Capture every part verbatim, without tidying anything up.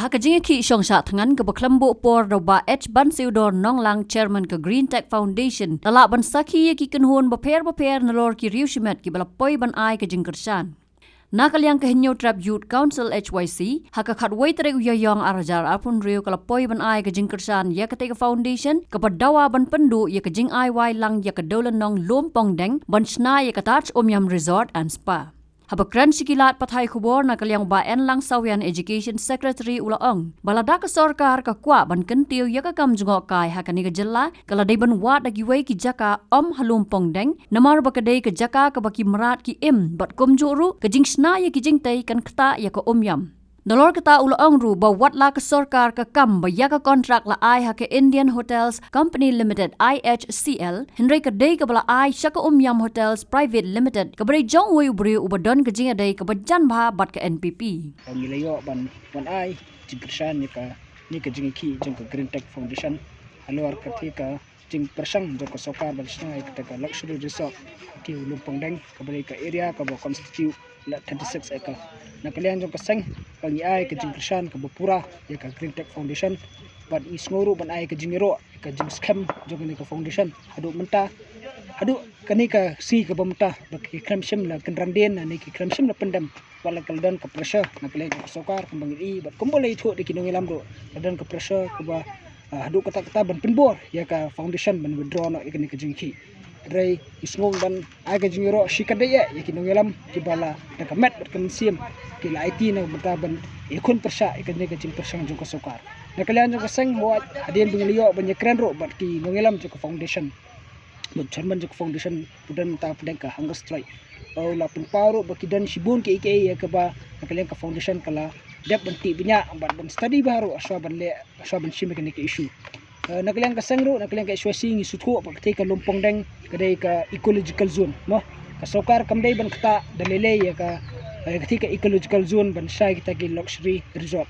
Ha ka jingïakhih shong shah thngan kaba khlem buh por da u Bah H Bansiewdor Nonglang, Chairman ka Green Tech Foundation, la lah ban sakhi ïa ki kynhun bapher bapher nalor ki riew shimet kiba la poi ban ai ka jingkyrshan. Na ka liang ka Hynñiewtrep Youth Council H Y C, ha ka khatwei tarik u Ïaïong ar hajar arphew hynriew ka la poi ban ai ka jingkyrshan ïa katei ka foundation kaba dawa ban pynduh ïa ka jingai wai lang ïa ka dewlynnong Lumpongdeng ban shna ïa ka Taj Umiam Resort and Spa. Haba kren sha ki lad pathai khubor, na ka liang u Bah Enlang Sawian, Education Secretary, u la ong ba lada ka sorkar ka kwah ban kyntiew ïa ka kam jngohkai ha kane ka jylla, ka la dei ban wad da kiwei ki jaka ym ha Lumpongdeng, namar ba ka dei ka jaka kaba ki mrad ki im, bad kumjuh ruh ka jingshna ïa ki jingtei kan ktah ïa ka umiam. Nalor kata u la ong ruh ba watla ka sorkar ka kam ba ïa ka kontrak la ai ha ka Indian Hotels Company Limited, I H C L, hynrei ka dei kaba la ai sha ka Umiam Hotels Private Limited, kaba dei jong uwei u briew uba don ka jingïadei kaba jan bha bad ka N P P. Ngi la ïoh ban, ban ai jingkyrshan ïa kane ka jingïakhih jong ka Green Tech Foundation halor katei ka jingpyrshang jong ka sorkar ban shna ïa kata ka luxury resort ha Lumpongdeng, kaba dei ka area kaba constitute la thirty-six acre. Na ka liang jong ka seng, ba ngi ai ka jingkyrshan kaba pura ïa ka Green Tech Foundation, bad ngi sngew ruh ban ai ka jingïaroh ïa ka jingskhem jong kane ka foundation haduh mynta, haduh kane ka sngi kaba mynta, ba ki khlem shym la kynran dien ne ki khlem shym la pyndem, bad la ka la don ka pressure na ka liang jong ka sorkar, kumba ngi i bad kumba la ïathuh da ki nongïalam ruh, la don ka pressure kaba, ah, haduh katta katta ban pynbor ïa ka foundation ban withdraw noh ïa kane ka jingïakhih. Hynrei ngi sngew ban ai ka jingïaroh shikatdei ïa ki nongïalam kiba la da ka met bad ka mynsiem ki la aiti na ka bynta ban ïakhun pyrshah ïa kane ka jingpyrshang jong ka sorkar. Na ka liang jong ka seng, hooid, hadien ba ngi la ïoh ban ïakren ruh bad ki nongïalam jong ka foundation, bad chairman jong ka foundation, u don mynta hapdeng ka hunger strike. U la pynpaw ruh ba ki don shibun kiei kiei ïa kaba na ka liang ka foundation ka la dep ban tih bniah bad ban study bha ruh hashwa ban leh, hashwa ban shim ïa kane ka issue. Eh, na ka liang ka seng ruh, na ka liang ka H Y C, ngi sngewthuh ba katei ka Lumpongdeng ka dei ka ecological zone, mo. Ka sorkar kam dei ban ktah da lei lei ïa ka, eh, katei ka ecological zone ban shna ïa kita ki luxury resort.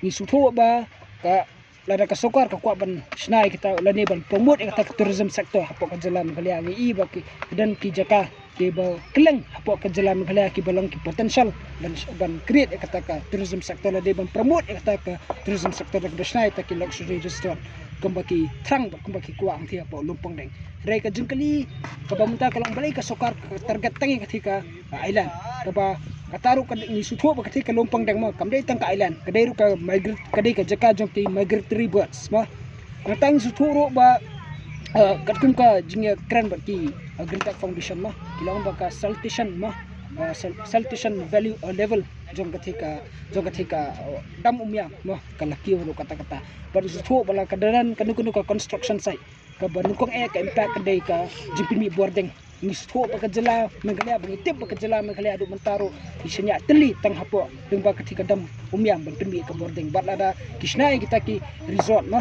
Ngi sngewthuh ba ka, lada ka sorkar ka kwah ban shna ïa kita lane ban promote ïa kata ka tourism sector hapoh ka jylla Meghalaya, ngi i ba ki don ki jaka kiba kylleng hapoh ka jylla Meghalaya kiba long ki potential ban, ban create ïa kata ka tourism sector lane ban promote ïa kata ka tourism sector da kaba shna ïa kita ki luxury resort kumba ki thrang bad kumba ki kwah hangtei hapoh Lumpongdeng. Hynrei ka jingkylli kaba mynta ka long balei ka sorkar ka target tang ïa katei ka, ah, island. Kaba kata ruh ka ngi sngewthuh ba katei ka Lumpongdeng, mo, kam dei tang ka island, ka dei ruh ka migra-, ka dei ka jaka jong ki migratory birds, mo. Nangta ngi sngewthuh ruh ba, eh, katkum ka jingïakren bad ki, eh, Green Tech Foundation, mo, ki la ong ba ka siltation, mo, eh, sil-, siltation value, eh, level jong katei ka, jong katei ka, eh, dam Umiam, mo, ka la kiew ruh katta katta. Bad ngi sngewthuh ba la ka don kano kano ka construction site kaba nyngkong eh ka impact ka dei ka jingpynmih bording. Ngi sngewthuh ba ka jylla Meghalaya, ba ngi tip ba ka jylla Meghalaya haduh mynta ruh ngi shaniah tylli tang hapoh lyngba katei ka dam Umiam ban pynmih ka bording. Bad lada ki shna ïa kita ki resort, mo,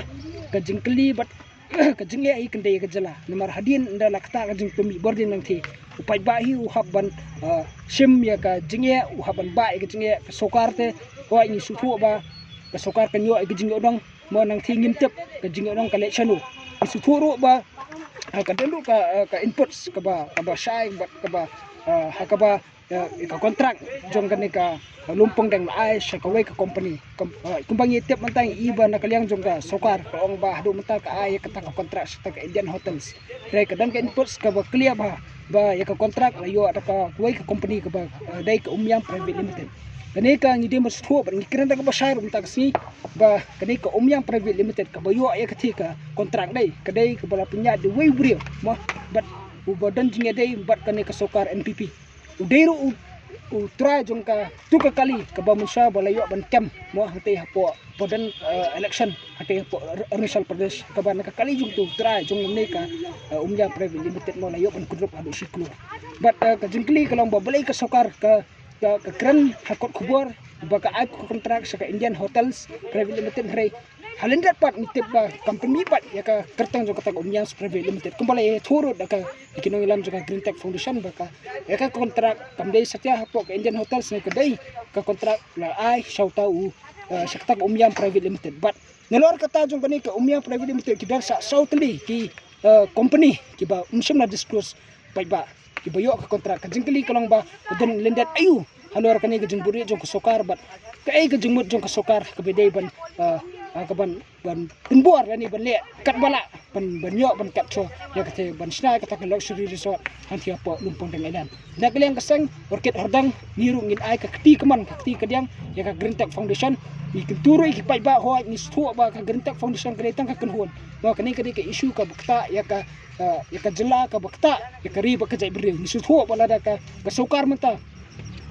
ka jingkylli bad ka jingeh hi kan dei ïa ka jylla. Namar hadien ynda la ktah ka jingpynmih bording nangtei, u paidbah hi u hap ban, ah, shim ïa ka jingeh, u hap ban bah ïa ka jingeh. Ka sorkar te, hooid, ngi sngewthuh ba ka sorkar kan ïoh ïa ka jingïohnong, mo, nangtei ngim tip ka jingïohnong ka leit shano. Ngi sngewthuh ruh ba, ah, ka don ruh ka, ah, ka inputs kaba, kaba shai, kaba, kaba, ah, ha kaba, ah, ka kontrak jong kane ka, ah, Lumpongdeng la ai sha kawei ka company. Kum-, ah, kumba ngi tip mynta ngi i ba na ka liang jong ka sorkar ka ong ba haduh mynta ka ai ïa kata ka kontrak sha kata ka Indian Hotels. Hynrei ka don ka inputs kaba clear ba, ba ïa ka kontrak la ïoh da kawei ka company kaba, ah, dei ka Umiam Private Limited. Kane ka ngi dei ban sngewthuh bad ngi kren da kaba shai ruh mynta ka sngi ba kane ka Umiam Private Limited kaba ïoh ïa katei ka kontrak dei, ka dei kaba la pynïaid da uwei u briew, mo, bad uba don jingïadei bad kane ka sorkar N P P. U dei ruh u, u trai jong katu ka kali kaba mynshuwa ba la ïoh ban kem, mo, hangtei hapoh ba don, eh, election hangtei hapoh Ar-, Arunachal Pradesh, kaba na ka kali jong utu u trai jong une ka, eh, Umiam Private Limited, mo, la ïoh ban kudrup haduh shi klur. Bad, eh, ka jingkylli ka long ba balei ka sorkar ka ka, ka kren ha kot khubor ba ka ai ka kontrak sha ka Indian Hotels Private Limited, hynrei ha lyndet pat ngi tip ba kam pynmih pat ïa ka kyrteng jong kata ka Umiam Private Limited. Kumba la ïathuh ruh da ka, ki nongïalam jong ka Green Tech Foundation ba ka, ïa ka kontrak kam dei satia hapoh ka Indian Hotels, ne ka dei ka kontrak la ai sha uta u, eh, sha kata ka Umiam Private Limited. Bad nalor kata jong kane ka Umiam Private Limited ki don sa saw tylli ki, eh, company kiba ym shym la disclose paidbah kiba ïoh ka kontrak. Ka jingkylli ka long ba ka don lyndet aïu halor kane ka jingbud jong ka sorkar bad kaei ka jingmut jong ka sorkar kaba dei ban, ah, ah, ka ban, ban pynbor lane ban leh katba lah ban, ban ïoh ban capture ïa kata, ban shna ïa kata ka luxury resort hangtei hapoh Lumpongdeng Island. Na ka liang ka seng, hor kit hor dang, ngi ruh ngin ai ka kti kamon, ka kti kadiang ïa ka Green Tech Foundation. Ngi kyntu ruh ïa ki paidbah, hooid ngi sngewthuh ba ka Green Tech Foundation ka dei tang ka kynhun. Ba kane ka dei ka issue kaba ktah ïa ka, eh, ïa ka jylla kaba ktah ïa ka ri bad ka jaitbynriew. Ngi sngewthuh ba lada ka, ka sorkar mynta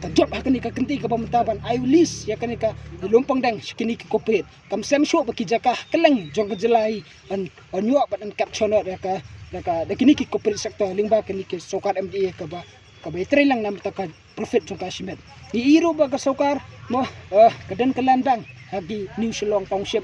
ka jop ha kane ka kynti kaba mynta ban ai lease ïa kane ka Lumpongdeng sha kine ki corporate, kam shym shuh ba ki jaka ha kylleng jong ka jylla hi yn, yn ïoh bad yn capture noh da ka, da ka, da kine ki corporate sector lyngba kane ka sorkar M D A kaba, kaba ïatrei lang namar ka profit jong ka shimet. Ngi ïohi ruh ba ka sorkar mo, eh, ka don ka land bank ha ki New Shillong Township.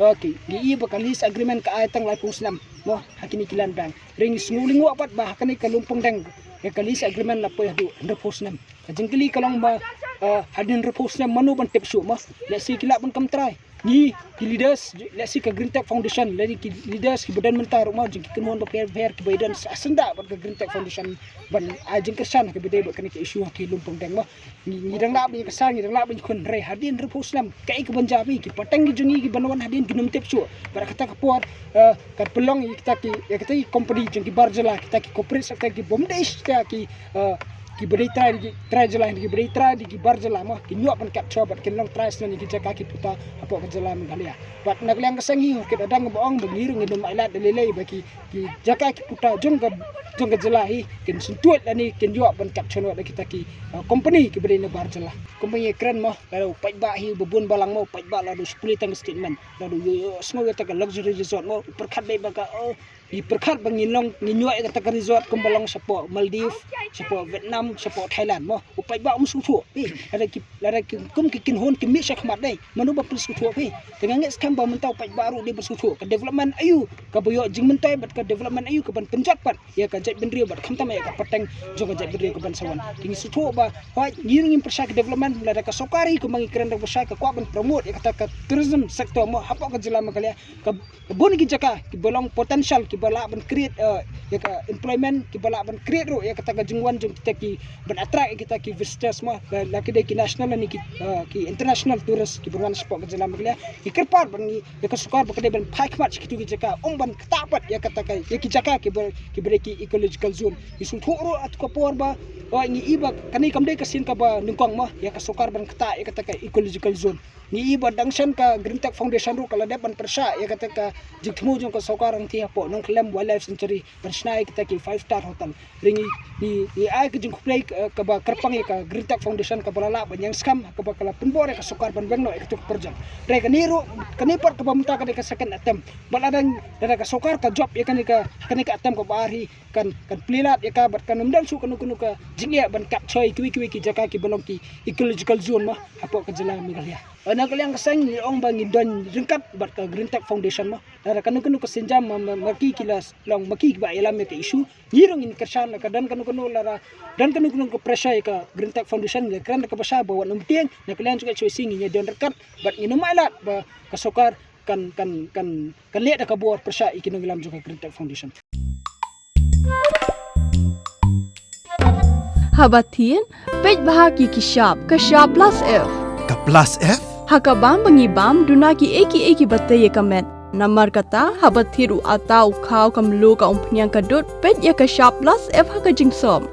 Okay, ngi ïohi ba ka lease agreement ka ai tang laiphew snem mo ha kine ki land bank. Hynrei ngi sngewlyngngoh pat ba ha kane ka Lumpongdeng ka lease agreement la poi haduh hynriewphew snem. Ka jingkylli ka long ba, eh, hadien hynriewphew snem mano ban tip shuh mo. Lehse ki lah ban kam trai. Ngi ki leaders, lehse ka Green Tech Foundation, lane ki leaders kiba don mynta ruh mo, jong ki kynhun bapher bapher kiba ïadon sa syndah bad ka Green Tech Foundation ban ai jingkyrshan kaba dei bad kane ka issue ha ki Lumpongdeng mo. Ngi, ngi dang lah ban ïakynsan, ngi dang lah ban ïakhun, hynrei hadien hynriewphew snem kaei kaban jia phi, ki pateng ki jong ngi kiban wan hadien kim tip shuh. Bad kata ka por, eh, kan pynlong ïa kita ki, ïa kita ki company jong ki bar jylla, kita ki corporate sector kibym dei kita ki, eh, kiba dei trai, trai jylla, kiba dei trai ki bar jylla mo, kin ïoh ban capture bad kin long trai sha kine ki jaka ki puta hapoh ka jylla Meghalaya. Bad na ka liang ka seng hi, hor kit hor dang ba ong ba ngi ruh ngin ym ailad da lei lei ba ki, ki jaka ki puta jong ka, jong ka jylla hi kin shyntuid lane kin ïoh ban capture noh da kita ki, uh, company kiba dei na bar jylla. Kum ba ngi kren mo, lada u paidbah hi uba bun balang mo, u paidbah lada u shu pule tang ka statement, lada u ïoh, ïoh sngew ïa kata ka luxury resort mo, u pyrkhat beit ba ka, oh, ngi pyrkhat ba ngin long, ngin ïoh ïa kata ka resort kumba long shapoh Maldives, shapoh Vietnam, shapoh Thailand mo. U paidbah um sngewthuh phi. Lada ki, lada ki, kum ki kynhun ki mih sha khmat dei, mano ba pynsngewthuh phi? Te nga ngeit skhem ba mynta u paidbah ruh dei ban sngewthuh ka development aïu kaba ïoh jingmyntoi bad ka development aïu kaban pynjot pat ïa ka jaitbynriew bad khamtam ïa ka pateng jong ka jaitbynriew kaban sa wan. Te ngi sngewthuh ba hooid ngi ruh ngim pyrshah ka development, lada ka sorkar hi kumba ngi kren da pyrshah ka kwah ban promote ïa kata ka tourism sector mo hapoh ka jylla Meghalaya. Ka bun ki jaka kiba long potential kiba lah ban create, eh, ïa ka employment, kiba lah ban create ruh ïa kata ka jingwan jong kita ki, ban attract ïa kita ki visitors mo, la, la ki dei ki national lane ki, eh, ki international tourist kiba wan shapoh ka jylla Meghalaya. Ngi kyrpad ban ngi ïa ka sorkar ba ka dei ban phai khmat sha kitu ki jaka, um ban ktah pat ïa kata ka, ïa ki jaka kiba, kiba dei ki ecological zone. Ngi sngewthuh ruh ha katu ka por ba, oh, ngi i ba kane kam dei ka sien kaba nyngkong mo ïa ka sorkar ban ktah ïa kata ka ecological zone. Ngi i ba dang shen ka Green Tech Foundation ruh ka la dep ban pyrshah ïa kata ka jingthmu jong ka sorkar hangtei hapoh Nongkhyllem Wildlife Sanctuary ban shna ïa kita ki five star hotel. Hynrei ngi, ngi, ngi ai ka jingkhublei, eh, kaba kyrpang ïa ka Green Tech Foundation kaba la lah ban ïeng skhem, kaba ka la pynbor ïa ka sorkar ban weng noh ïa katu ka project. Hynrei kane ruh, kane pat kaba mynta ka dei ka second attempt. Bad lada, lada ka sorkar ka jop ïa kane ka, kane ka attempt kaba ar hi, kan, kan plie lad ïa ka bad kan ym don shuh kano kano ka jingeh ban capture ïa kiwei kiwei ki jaka kiba long ki ecological zone mo hapoh ka jylla Meghalaya. Na ka liang ka seng ngi ong ba ngin don ryngkat bad ka Green Tech Foundation mo. Lada kano kano ka sienjam ma, ma, ma ki ki la long ma ki kiba ïalam ïa ka issue, ngi ruh ngin kyrshan. Lada ka don kano kano, lada don kano kano ka pressure ïa ka Green Tech Foundation, ngi kren da kaba shai ba wat nym tieng. Na ka liang jong ka H Y C ngin ïa don ryngkat bad ngin ym ailad ba ka sorkar kan, kan, kan, kan leh da ka bor pyrshah ïa ki nongïalam jong ka Green Tech Foundation. Haba thied, peit bha ïa ki shap, ka shap plus F. Ka plus F? Ha ka bam ba ngi bam, duna kiei kiei kiba tei ïa ka met. Namar kata, haba thied u atta, u khaw, ka mluh, ka umphniang, ka dud, peit ïa ka shap plus F ha ka jingsop.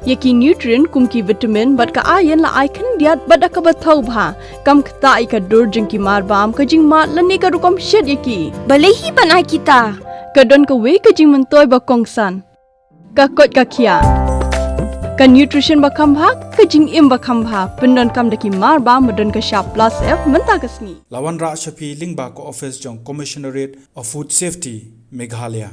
Ïa ki nutrient kum ki vitamin bad ka iron la ai khyndiat bad da kaba thaw bha. Kam ktah ïa ka dur jong ki marbam, ka jingmad lane ka rukom shet ïa ki. Balei hi ban ai kita? Ka don kawei ka jingmyntoi ba kongsan. Ka koit ka khiah. Ka nutrition ba kham bha, ka jingim ba kham bha. Pyndonkam da ki marbam ba don ka shap plus F mynta ka sngi. La wanrah sha phi lyngba ka office jong Commissionerate of Food Safety, Meghalaya.